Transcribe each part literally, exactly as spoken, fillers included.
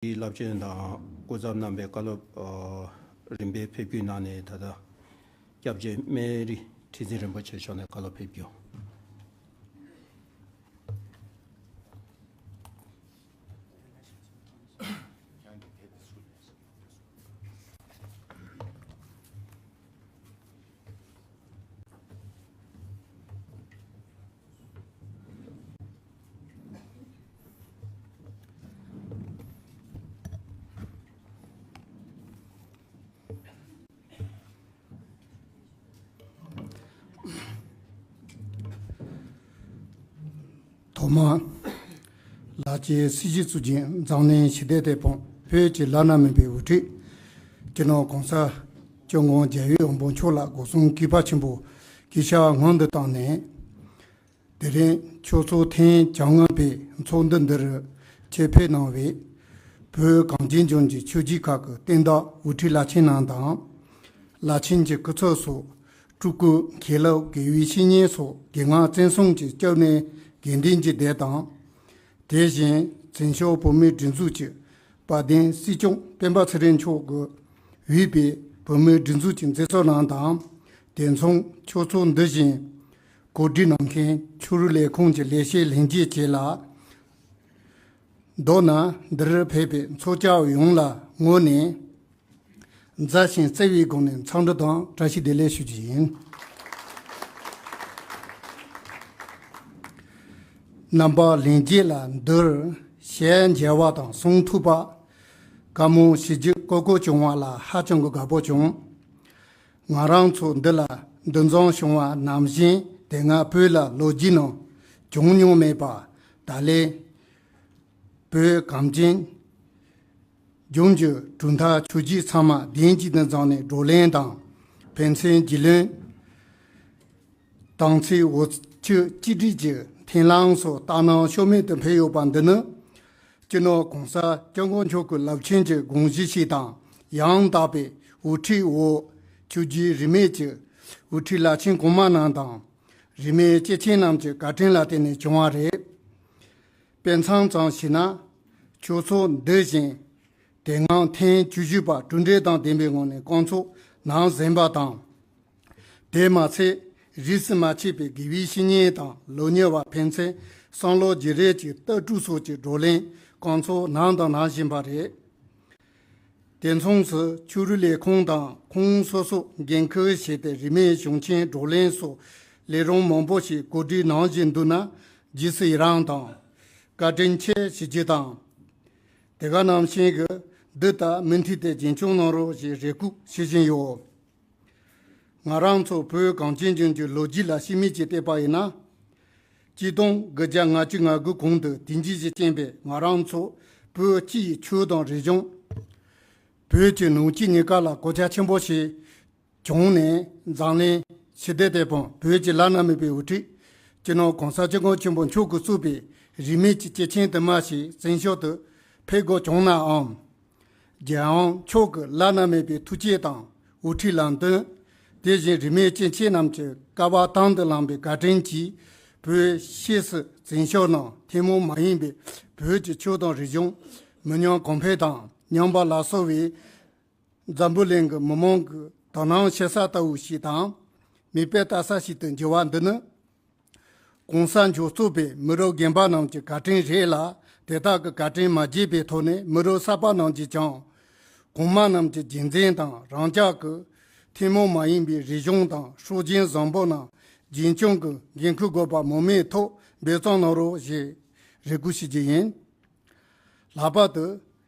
རིའི་རླབས་ཆེན་དང་སྐུ་ཚབ་གནང་པའི་བཀའ་སློབ་ཨ་རིམ་པས་ཕེབས་རྒྱུའི་ནང་ནས། ད་ལྟ་སྐྱབས་རྗེ་སྨན་རི་ཁྲི་འཛིན་རིན་པོ་ཆེ་མཆོག་ནས་བཀའ་སློབ་ཕེབས་རྒྱུ། ཐོག་མར། ལགས་ཀྱི་སྲིད་སྤྱི་གཙུག་རྒྱན་འཛམ་གླིང་ཞི་བདེ་དེད་དཔོན་བོད་ཀྱི་བླ་ན་མེད་པའི་དབུ་ཁྲིད། སྤྱི་ནོར་༸གོང་ས་༸སྐྱབས་མགོན་རྒྱལ་བའི་དབང་པོ་མཆོག་ལ་སྒོ་གསུམ་གུས་པ་ཆེན་པོས་གུས་ཞབས་སྔོན་དུ་བཏང་ནས། དེ་རིང་ཆུ་ཚོད་ཐེངས་བཅོ་ལྔ་པའི་ཚོགས་འདུ་འདིར་ཆེད་ཕེབས་གནང་བའི་བོད་གངས་ཅན་ལྗོངས་ཀྱི་ཆོས་བརྒྱུད་ཁག་གི་བསྟན་བདག་དབུ་ཁྲིད་བླ་ཆེན་རྣམས་དང་། བླ་ཆེན་གྱི་སྐུ་ཚབ་སོགས། སྤྲུལ་སྐུ་མཁན་སློབ་དགེ་བའི་བཤེས་གཉེན་སོགས་རྒན་ལགས་བཙན་གསུམ་གྱིས་སྐྱབས་གནས་དགེ་འདུན་གྱི་སྡེ་དང་། དེ་བཞིན་བཙན་བྱོལ་བོད་མིའི་སྒྲིག་འཛུགས་ཀྱི་དཔལ་ལྡན་སྲིད་སྐྱོང་སྤེན་པ་ཚེ་རིང་མཆོག་གིས་དབུས་པའི་བོད་མིའི་སྒྲིག་འཛུགས་ཀྱི་མཛད་གཙོ་རྣམས་དང་། དེ་མཚུངས་ཆུ་ཚོད་འདི་བཞིན་གོ་སྒྲིག་གནང་མཁན་ཆོས་རིག་ལས་ཁུངས་ཀྱི་ལས་བྱེད་ལྷན་རྒྱས་བཅས་ལ། མདོར་ན་འདིར་ཕེབས་པའི་ཚོགས་བཅར་ཡོངས་ལ་ངོས་ནས། མཛའ་ཞིང་བརྩེ་བའི་སྒོ་ནས་འཚམས་འདྲི་དང་བཀྲ་ཤིས་བདེ་ལེགས་ཞུ་རྒྱུ་ཡིན། རྣམ་པ་ལྷན་རྒྱས་ལ་འདིར་ཞལ་མཇལ་བ་དང་གསུང་ཐུབ་པ། བཀའ་མོལ་ཞུ་རྒྱུ་གོ་སྐབས་བྱུང་བ་ལ་ཧ་ཅང་གི་དགའ་པོ་བྱུང་། ང་རང་ཚོ་འདི་ལ་འདུ་འཛོམས་བྱུང་བ་ནང་བཞིན་དེ་སྔ་བོད་ལ་ལོ་རྒྱུས་ནང་བྱུང་མྱོང་མེད་པ། ད་ལན་བོད་གངས་ཅན་ལྗོངས་ཀྱི་གྲུབ་མཐའ་ཆོས་བརྒྱུད་ཚང་མ་གདན་གཅིག་ཏུ་འཛོམས་ནས་བགྲོ་གླེང་དང་། ཕན་ཚུན་རྒྱུས་ལོན། དམ་ཚིག་འོ་ཆུ་གཅིག་སྒྲིལ་གྱི་མཐུན་ལམ་སོགས་རྟགས་སྣང་ཤུགས་མེད་དུ་འཕེལ་ཡོད་པ་འདི་ནི། སྤྱི་ནོར་༸གོང་ས་༸སྐྱབས་མགོན་མཆོག་གི་རླབས་ཆེན་གྱི་དགོངས་གཞི་ཞིག་དང་། ཡང་དག་པའི་དབུ་ཁྲིད་འོག་ཆོས་བརྒྱུད་རིས་མེད་ཀྱི་དབུ་ཁྲིད་བླ་ཆེན་གོང་མ་རྣམས་དང་། རིས་མེད་སྐྱེས་ཆེན་རྣམས་ཀྱི་བཀའ་དྲིན་ལ་བརྟེན་ནས་བྱུང་བ་རེད། དཔེ་མཚོན་ཙམ་ཞུས་ན། ཆུ་ཚོད་འདི་བཞིན་དེ་སྔ་ཐེངས་བཅུ་བཞི་པ་གྲུབ་འབྲས་དང་ལྡན་པའི་ངང་ནས་བསྐོང་ཚོགས་གནང་ཟིན་པ་དང་། དེ་མ་ཚད་རིས་སུ་མ་ཆད་པའི་དགེ་བའི་བཤེས་གཉེན་དང་ལོ་ཉེ་བ་ཕན་ཚུན་བསམ་བློ་བརྗེ་རེས་ཀྱི་ལྟ་གྲུབ་སོགས་ཀྱི་བགྲོ་གླེང་བསྐོང་ཚོགས་གནང་དང་གནང་བཞིན་པ་རེད། དེ་མཚུངས་སུ་ཆོས་རིག་ལས་ཁུངས་དང་ཁོངས་སོ་སོ་འགན་འཁུར་བྱས་ཏེ་རིས་མེད་གཞུང་ཆེན་བགྲོ་གླེང་སོགས་ལས་རིམ་མང་པོ་ཞིག་གོ་སྒྲིག་གནང་བཞིན་འདུག་ན། རྗེས་སུ་ཡི་རང་དང་། བཀའ་དྲིན་ཆེ་ཞུ་རྒྱུ་དང་། དེ་ག་ནང་བཞིན་གྱི་འདི་ལྟར་མུ་མཐུད་དེ་རྒྱུན་སྐྱོང་གནང་རོགས་ཞེས་རེ་སྐུལ་ཞུ་བཞིན་ཡོད། ང་རང་ཚོ་བོད་གངས་ཅན་ལྗོངས་ཀྱི་ལོ་རྒྱུས་ལ་ཤུལ་མིག་ཅིག་བལྟས་པ་ཡིན་ན། གཅིག་སྟོང་དགུ་བརྒྱ་ལྔ་བཅུ་ང་དགུ་གོང་དུ་དུས་འགྱུར་གྱི་རྐྱེན་པས་ང་རང་ཚོ་བོད་སྤྱི་ཡི་ཆོས་དང་རིག་གཞུང་། བོད་ཀྱི་ནང་ཆོས་གཉིས་ཀ་ལ་གོད་ཆག་ཆེན་པོ་ཞིག་བྱུང་ནས། འཛམ་གླིང་ཞི་བདེ་དེད་དཔོན་བོད་ཀྱི་བླ་ན་མེད་པའི་དབུ་ཁྲིད་སྤྱི་ནོར་༸གོང་ས་༸སྐྱབས་མགོན་ཆེན་པོ་མཆོག་གིས་གཙོས་པའི་རིས་མེད་ཀྱི་སྐྱེས་ཆེན་དུ་མ་ཞིག་བཙན་བྱོལ་དུ་ཕེབས་དགོས་བྱུང་ནའང་། རྒྱལ་དབང་མཆོག་གི་བླ་ན་མེད་པའི་ཐུགས་བསྐྱེད་དང་དབུ་ཁྲིད་ལམ་སྟོན། དེ་བཞིན་རིས་མེད་སྐྱེས་ཆེན་རྣམས་ཀྱི་སྐལ་བ་དང་དུ་བླངས་པའི་བཀའ་དྲིན་གྱིས། བོད་ཕྱིས་སུ་བཙན་བྱོལ་ནང་ཐུན་མོང་མ་ཡིན་པའི་བོད་ཀྱི་ཆོས་དང་རིག་གཞུང་མི་ཉམས་གོང་འཕེལ་དང་། ཉམས་པ་ལ་སོགས་པའི་འཛམ་བུ་གླིང་གི་མི་མང་གི་དོ་སྣང་བྱེད་ས་ལྟ་བུ་ཞིག་དང་། མིག་དཔེ་ལྟ་ས་ཞིག་ཏུ་འགྱུར་བ་འདི་ནི། ༸གོང་ས་མཆོག་གཙོས་པའི་མི་རབས་རྒན་པ་རྣམས་ཀྱི་བཀའ་དྲིན་རེད་ལ། དེ་དག་གི་བཀའ་དྲིན་མ་བརྗེད་པའི་ཐོག་ནས་མི་རབས་གསར་པ་རྣམས་ཀྱིས་ཀྱང་། གོང་མ་རྣམས་ཀྱི་རྒྱུན་འཛིན་དང་། རང་ཅག་གི་ཐུན་མོང་མ་ཡིན་པའི་རིག་གཞུང་དང་སྲོལ་རྒྱུན་བཟང་པོ་རྣམས་རྒྱུན་སྐྱོང་གི་འགན་ཁུར་དགོས་པ་མུ་མེད་ཐོག་འབད་བརྩོན་གནང་རོགས་ཞེས་རེ་སྐུལ་ཞུ་རྒྱུ་ཡིན། ལྷག་པར་དུ།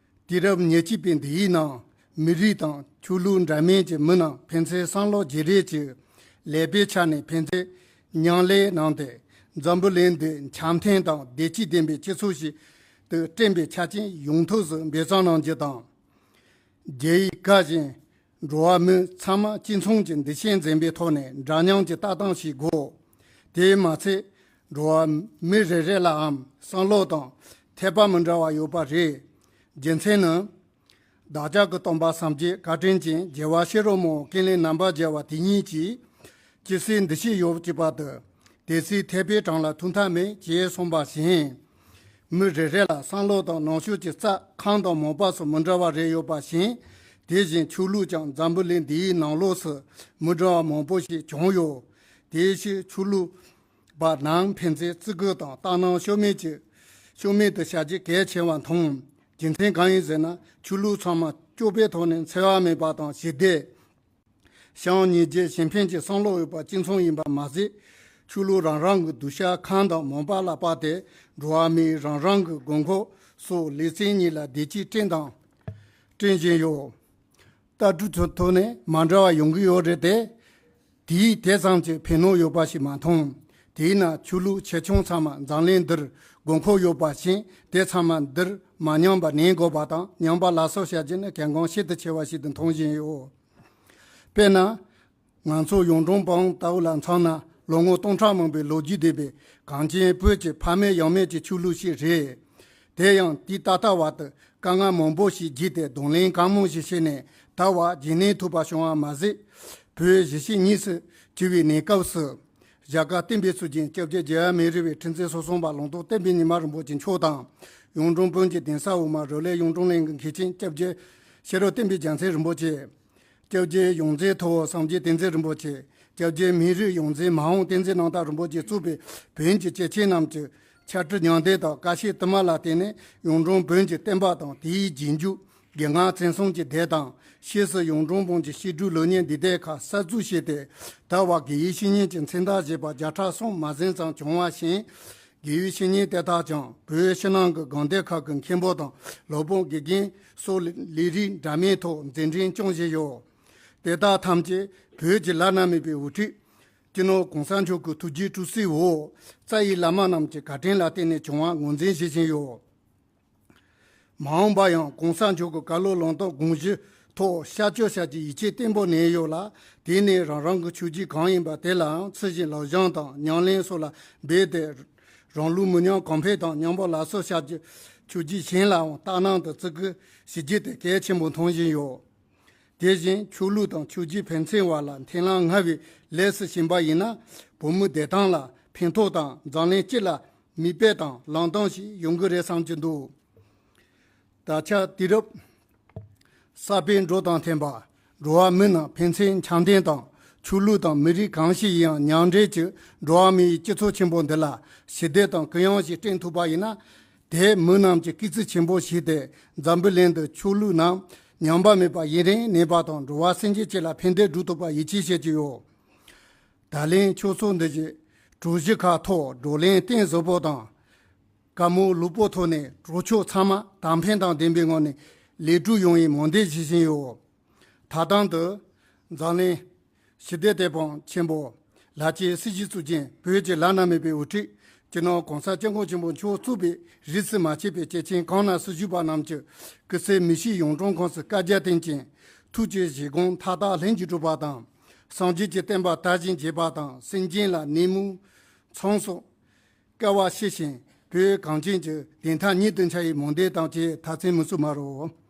དུས་རབས་ཉེར་གཅིག་པའི་འདི་ཡི་ནང་མི་རིགས་དང་ཆོས་ལུགས་འདྲ་མིན་གྱི་མི་རྣམས་ཕན་ཚུན་བསམ་བློ་བརྗེ་རེས་ཀྱི་ལས་པའི་ཆ་ནས་ཕན་ཚུན་མཉམ་ལས་གནང་སྟེ། འཛམ་བུ་གླིང་འདི་འཆམ་མཐུན་དང་བདེ་སྐྱིད་ལྡན་པའི་སྤྱི་ཚོགས་ཤིག་ཏུ་བསྐྲུན་པའི་ཆ་རྐྱེན་ཡོང་ཐབས་སུ་འབད་བརྩོན་གནང་རྒྱུ་དང་། རྒྱལ་ཡི་བཀའ་བཞིན་འགྲོ་བ་མི་ཚང་མ་གཅིག་མཚུངས་ཀྱི་འདུ་ཤེས་འཛིན་པའི་ཐོག་ནས་འདྲ་མཉམ་གྱི་ལྟ་སྟངས་ཤིག་དགོས། དེས་མ་ཚད། འགྲོ་བ་མི་རེ་རེ་ལའང་བསམ་བློ་དང་འཐད་པ་མི་འདྲ་བ་ཡོད་པ་རེད། རྒྱུ་མཚན་ནི། བདག་ཅག་གི་སྟོན་པ་སངས་རྒྱས་བཀའ་དྲིན་ཅན་རྒྱལ་བ་ཤེས་རབ་མང་པོ་ཀུན་ལེགས་རྣམ་པར་རྒྱལ་བ་དེ་ཉིད་ཀྱིས། ཇི་སྲིད་འདུ་ཤེས་ཡོད་ཀྱི་བར་དུ། དེ་སྲིད་ཐེག་པའི་དྲུང་ལ་ཐུག་ཐབས་མེད་ཅེས་གསུངས་པ་བཞིན། མི་རེ་རེ་ལ་བསམ་བློ་དང་ནང་ཆོས་ཀྱི་རྩ་ཁམས་དང་མོས་པ་སོགས་མི་འདྲ་བ་རེ་ཡོད་པ་བཞིན། དེ་བཞིན་ཆོས་ལུགས་ཀྱང་འཛམ་བུ་གླིང་འདིའི་ནང་ལོགས་སུ་མི་འདྲ་བ་མང་པོ་ཞིག་བྱུང་ཡོད། དེའི་ཕྱིར་ཆོས་ལུགས་པ་རྣམས་ཕན་ཚུན་བརྩི་བཀུར་དང་ལྟ་སྣང་ཤུལ་མེད་ཀྱི་ཤུལ་མེད་དུ་བྱ་རྒྱུ་གལ་ཆེ་བར་མཐོང་། རྒྱུ་མཚན་གང་ཡིན་ཟེར་ན། ཆོས་ལུགས་ཚང་མ་སྐྱོབ་པའི་ཐོག་ནས་འཚེ་བ་མེད་པ་དང་ཞི་བདེ། བྱམས་སྙིང་རྗེ་གཞན་ཕན་གྱི་བསམ་བློ་ཡོད་པ་གཅིག་མཚུངས་ཡིན་པ་མ་ཟད། ཆོས་ལུགས་རང་རང་གི་གདུལ་བྱ་ཁམས་དང་མོས་པ་ལ་དཔག་སྟེ། འགྲོ་བ་མིའི་རང་རང་གི་དགོས་མཁོ་སོགས་ལེ་ཚན་གཉིས་ལ་བདེ་སྐྱིད་བསྐྲུན་དང་བསྐྲུན་བཞིན་ཡོད། ལྟ་གྲུབ་ཚོའི་ཐོག་ནས་མ་འདྲ་བ་ཡོང་གི་ཡོད་རེད་དེ། དེས་དེ་ཙམ་གྱིས་ཕན་ནུས་ཡོད་པ་ཞིག་མ་མཐོང་། དེས་ན་ཆོས་ལུགས་ཆེ་ཆུང་ཚང་མ་འཛམ་གླིང་འདིར་དགོས་མཁོ་ཡོད་པ་བཞིན། དེ་ཚང་མ་འདིར་མ་ཉམས་པར་གནས་དགོས་པ་དང་། ཉམས་པ་སླར་གསོ་བྱ་རྒྱུ་ནི་གལ་འགངས་ཤིན་ཏུ་ཆེ་བ་ཞིག་ཏུ་མཐོང་བཞིན་ཡོད། དཔེར་ན། ང་ཚོ་གཡུང་དྲུང་བོན་ལྟ་བུ་ལ་མཚོན་ན། ལོ་ངོ་སྟོང་ཕྲག་མང་པོའི་ལོ་རྒྱུས་ལྡན་པའི་གངས་ཅན་བོད་ཀྱི་ཕ་མེས་ཡང་མེས་ཀྱི་ཆོས་ལུགས་ཤིག་རེད། དེ་ཡང་དུས་ད་ལྟ་བར་དུ་དཀའ་ངལ་མང་པོ་ཞིག་བརྒྱུད་དེ། གདོང་ལེན་གང་མང་ཞིག་བྱས་ནས། ད་བར་རྒྱུན་གནས་ཐུབ་པ་བྱུང་བ་མ་ཟད། བོད་གཞིས་བྱེས་གཉིས་སུ་གྱུར་བའི་གནས་སྐབས་སུ། བྱ་དཀའ་བསྟན་པའི་སྲོལ་འབྱིན་སྐྱབས་རྗེ་རྒྱལ་བ་མེ་རི་བའི་ཁྲི་འཛིན་སོ་གསུམ་པ་ལུང་རྟོགས་བསྟན་པའི་ཉི་མ་རིན་པོ་ཆེ་མཆོག་དང་། གཡུང་དྲུང་བོན་གྱི་གདན་ས་འོག་མ་རུ་ལས་གཡུང་དྲུང་གླིང་གི་མཁན་ཆེན་སྐྱབས་རྗེ་ཤེས་རབ་བསྟན་པའི་རྒྱལ་མཚན་རིན་པོ་ཆེ། སྐྱབས་རྗེ་ཡོངས་འཛིན་ཐུ་བོ་སངས་རྒྱས་བསྟན་འཛིན་རིན་པོ་ཆེ། སྐྱབས་རྗེ་མི་རིགས་ཡོངས་འཛིན་མ་འོངས་བསྟན་འཛིན་རྣམ་དག་རིན་པོ་ཆེ་གཙོས་པའི་བོན་གྱི་སྐྱེས་ཆེན་རྣམས་ཀྱི་ཕྱག་བྲིས་མྱང་འདས་དང་དཀའ་སྤྱད་དུ་མ་ལ་བརྟེན་ནས། གཡུང་དྲུང་བོན་གྱི་བསྟན་པ་དང་དེའི་རྗེས་འཇུག་དགེ་སློང་བཙན་བཟུང་གི་སྡེ་དང་། ཕྱིས་སུ་གཡུང་དྲུང་བོན་གྱི་བཤད་སྒྲུབ་ལེགས་ཉེས་འདུས་སྡེ་ཁག་གསར་འཛུགས་བྱས་ཏེ། ད་བར་དགེ་བའི་བཤེས་གཉེན་གྱི་མཚན་རྟགས་བཞེས་པ་བརྒྱ་ཕྲག་གསུམ་མ་ཟིན་ཙམ་བྱུང་བ་བཞིན། དགེ་བའི་བཤེས་གཉེན་དེ་དག་ཀྱང་བོད་ཕྱི་ནང་གི་དགོན་སྡེ་ཁག་གི་མཁན་པོ་དང་སློབ་དཔོན་དགེ་རྒན་སོགས་ལས་རིགས་འདྲ་མིན་ཐོག་མཛད་འཕྲིན་སྐྱོང་བཞིན་ཡོད། དེ་དག་ཐམས་ཅད་བོད་ཀྱི་བླ་ན་མེད་པའི་དབུ་ཁྲིད་སྤྱི་ནོར་གོང་ས་མཆོག་གི་ཐུགས་རྗེ་བཀྲ་ཤིས་འོད་རྩ་ཡི་བླ་མ་རྣམས་ཀྱི་བཀའ་དྲིན་ལ་བརྟེན་ནས་བྱུང་བ་ངོས་འཛིན་བྱེད་བཞིན་ཡོད། མ་འོངས་པ་ཡང་གོང་ས་མཆོག་གི་བཀའ་སློབ་ལུང་རྟོགས་དགོངས་གཞི་ཐོག་ཤར་བསྐྱོད་བྱ་རྒྱུའི་ཡིད་ཆེས་བརྟན་པོ་གནས་ཡོད་ལ། དེ་ནི་རང་རང་གི་ཆོས་བརྒྱུད་གང་ཡིན་པ་དེ་ལའང་ཚུལ་བཞིན་ལག་བཞིན་དང་ཉམས་ལེན་སོགས་ལ་འབད་དེ། རང་ལུགས་མི་ཉམས་གོང་འཕེལ་དང་། ཉམས་པ་སླར་གསོ་བྱ་རྒྱུ། ཆོས་བརྒྱུད་གཞན་ལའང་ལྟ་སྣང་དང་བརྩི་བཀུར་ཞུ་རྒྱུ་དེ་གལ་ཆེན་པོ་མཐོང་བཞིན་ཡོད། དེ་བཞིན་ཆོས་ལུགས་དང་ཆོས་བརྒྱུད་ཕན་ཚུན་བར་ལ་མཐུན་ལམ་སྔར་བས་ལེགས་སུ་ཕྱིན་པ་ཡིན་ན། བོད་མིའི་བདེ་ཐང་ལ་ཕན་ཐོགས་དང་། འཛམ་གླིང་སྤྱི་ལ་མིག་དཔེ་དང་ལམ་སྟོན་ཞིག་ཡོང་གི་རེད་བསམ་གྱི་འདུག། ད་ཆ་དུས་རབས་གསར་པའི་འགྲོས་དང་མཐུན་པར། འགྲོ་བ་མི་རྣམས་ཕན་ཚུན་འཆམ་མཐུན་དང་། ཆོས་ལུགས་དང་མི་རིགས་གང་ཞིག་ཡིན་ཡང་མཉམ་འབྲེལ་གྱིས་འགྲོ་བ་མིའི་སྤྱི་ཚོགས་ཆེན་པོ་འདི་ལ་ཞི་བདེ་དང་གུ་ཡངས་ཤིག་བསྐྲུན་ཐུབ་པ་ཡིན་ན། དེས་མི་རྣམས་ཀྱི་སྐུལ་ཚིག་ཆེན་པོ་ཞིག་སྟེ། འཛམ་བུ་གླིང་དུ་ཆོས་ལུགས་རྣམས་ཉམས་པ་མེད་པར་ཡུན་རིང་གནས་པ་དང་། འགྲོ་བ་སེམས་ཅན་སྤྱི་ལ་ཕན་བདེ་བསྒྲུབ་ཐུབ་པར་ཡིད་ཆེས་བྱེད་ཀྱི་ཡོད། ད་ལན་ཆོས་ཚོགས་འདི་བཞིན་གྲོས་གཞི་ཁག་ཐོག་བགྲོ་གླེང་གཏིང་ཟབ་པོ་དང་། བཀའ་མོལ་ལུགས་པོ་ཐོག་ནས་གྲོས་ཆོད་ཚང་མ་དག་ཕན་དང་ལྡན་པའི་ངང་ནས་ལེགས་གྲུབ་ཡོང་བའི་སྨོན་འདུན་ཞུ་བཞིན་ཡོད། ད་ཐེངས་དུ་འཛམ་གླིང་ཞི་བདེ་དེད་དཔོན་ཆེན་པོ་ལྷ་སྐྱིད་སྲིད་བྱུས་གཙུག་རྒྱན། བོད་ཀྱི་བླ་ན་མེད་པའི་དབུ་ཁྲིད་སྤྱི་ནོར་གོང་ས་སྐྱབས་མགོན་ཆེན་པོ་མཆོག་གཙོས་པའི་རིས་སུ་མ་ཆད་པའི་སྐྱེས་ཆེན་གང་རྣམས་སྲི་ཞུ་བ་རྣམས་ཀྱིས་སྐུ་ཚེ་མི་ཤིགས་གཡུང་དྲུང་ཁོངས་སུ་བཀའ་རྒྱ་བསྟན་ཅིང་། ཐུགས་ཀྱི་བཞེད་དགོངས་མཐའ་དག་ལྷུན་གྱིས་གྲུབ་པ་དང་། སངས་རྒྱས་ཀྱི་བསྟན་པ་དར་ཞིང་རྒྱས་པ་དང་། སེམས་ཅན་ལ་ནད་མུག་ཚང་སོགས་བསྐལ་བ་ཕྱི་ཞིང་བོད་གངས་ཅན་གྱི་བདེན་མཐའ་ཉིད་དུ་འཆར་བའི་སྨོན་འདུན་དང་བཅས་ཐག་བཅད་མི་ཚུགས་མ་རོ།